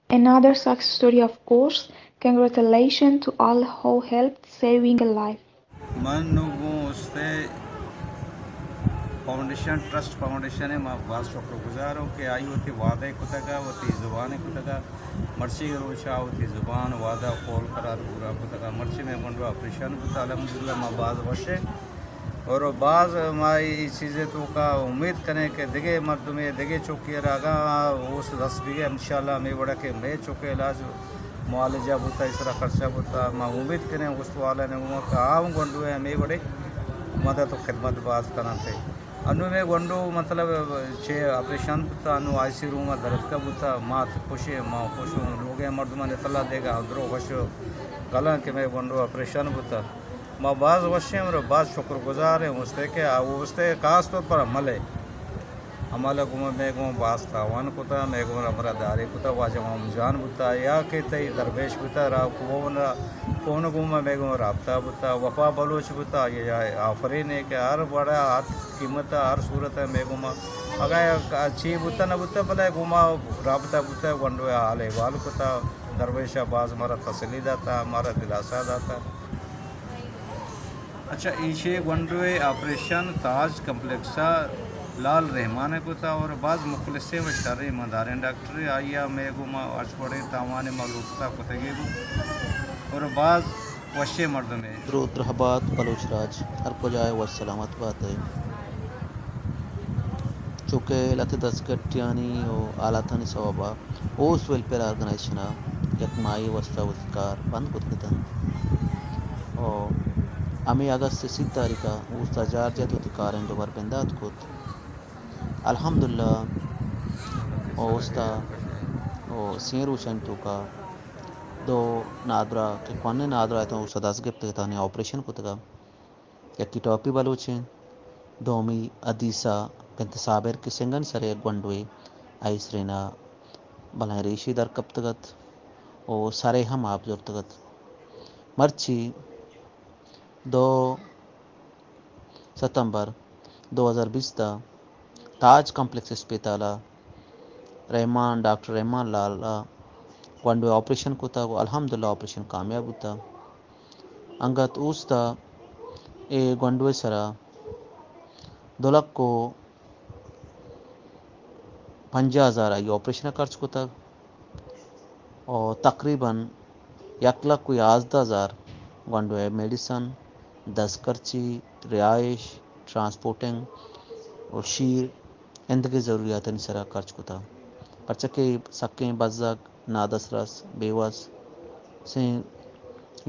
Another success story, of course. Congratulations to all who helped saving a life. من نوں گوں استیں foundation, trust foundation ءِ ما باز شکر گزار اوں کہ آئی وتی وعدہ کتگ ءَ، وتی زبان کتگ ءَ، مرچی روچ ءَ وتی زبان، وعدہ، قول قرار پورا کتگ ءَ۔ مرچی مئے گونڈو آپریشن بوت، الحمدللہ ما باز وش ایں۔ اور باز ما اے چیزے توکا امید کنیں کہ دگہ مردمے، دگہ چوکی ءَ را اگاں اوست دست بگے، انشاءاللہ ہمے وڑا کہ مئے چوکے علاج معالجہ بوتا، اس طرح خرچہ بوتا، ما امید کنیں اوست والا نے گوما کہ آ ہم گونڈو ءِ ہمے وڑے مدد و خدمت باز کننت۔ انوں مئے گونڈو مطلب چہ آپریشن بوتا، انوں آئی سی روم ءَ درتکا بوتا، ما خوشیں، ما خوش اوں، لوگے مردمانی تلا دیگا اندرو خوش گلاں کہ مئے گونڈو آپریشن بوتا۔ ما باز وش ایں اور باز شکر گزار ایں اوستے کہ آ اوستے خاص طور پر عمل ءِ۔ عمل ءَ گوما مئے گوما باز تعاون کتا، مئے گوما ہمراہ داری کتا، واجہ محمد جان بوتا یا کہ تئی درویش بوتا، را فون، فون گوما مئے گوما رابطہ بوتا، وفا بلوچ بوتا، آئی ءَ آفرین ایں کہ ہر وڑا، ہر قیمت ءَ، ہر صورت ءَ مئے گوما اگاں چی بوتا نہ بوتا، بلے گوما رابطہ بوتا، گونڈو ءِ حال احوال کتا، درویش ءَ باز مارا تسلی داتا، مارا دلاسا داتا۔ اچھا، ایشی گونڈو ءِ آپریشن تاج کمپلیکس ءَ لال رحمان ءَ کتا اور باز مخلصیں و شریں ایمانداریں ڈاکٹرے، آئی ءَ مئے گوما ہرچ وڑیں تاوانے ما لوٹتا کتگی بو اور باز وشیں مردمے۔ درود رحبات بلوچ راج، ہر کجا ئے وش سلامت بات ئے۔ چونکہ لہتے دستگٹیانی و حالاتانی سوبا اوست ویلفیئر آرگنائزیشن ءَ یک ماہے واسطہ وتی کار بند کت کتنت۔ و ہمے اگست ءِ سی تاریخ ءَ اوست ءَ جار جت، وتی کارانی دوبر بندات کت۔ الحمدللہ اوست ءَ و سئیں روچانی توکا دو نادراہ کہ کوہنیں نادراہ اتاں، اوست ءَ دست گپت اتاں، آپریشن کتگا۔ یکے ٹاپی بلوچ انت، دومی حدیثہ بنت صابر کہ سنگانی سرا یک گونڈوے آئی سرین ءَ بلاہیں ریشے در کپتگ ات و سرے ہم آپ زرتگ ات۔ مرچی دو ستمبر دو ہزار بیست ءَ تاج کمپلیکس اسپتال ءَ رحمان، ڈاکٹر رحمان لال ءَ گونڈو ءِ آپریشن کتگ و الحمدللہ آپریشن کامیاب بوتگ۔ انگت اوست ءَ اے گونڈو ءِ سرا دو لکھ و پنجاہ ہزار آئی آپریشن ءَ خرچ کتگ و تقریباً یک لکھ و یازدہ ہزار گونڈو ءِ میڈیسن، دزکرچی، رہائش، ٹرانسپورٹنگ و شیر ایندگہ ضروریاتانی سرا خرچ کتگ، پرچا کہ سکیں بزگ، نادسترس، بے وس سیں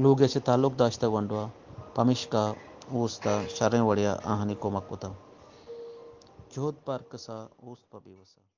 لوگے چہ تعلق داشتگ گونڈوا، پمیشکا اوستا شریں وڑیا آہانی کمک کتگ۔ جہد پہ ہرکسا، اوست پہ بے وسا۔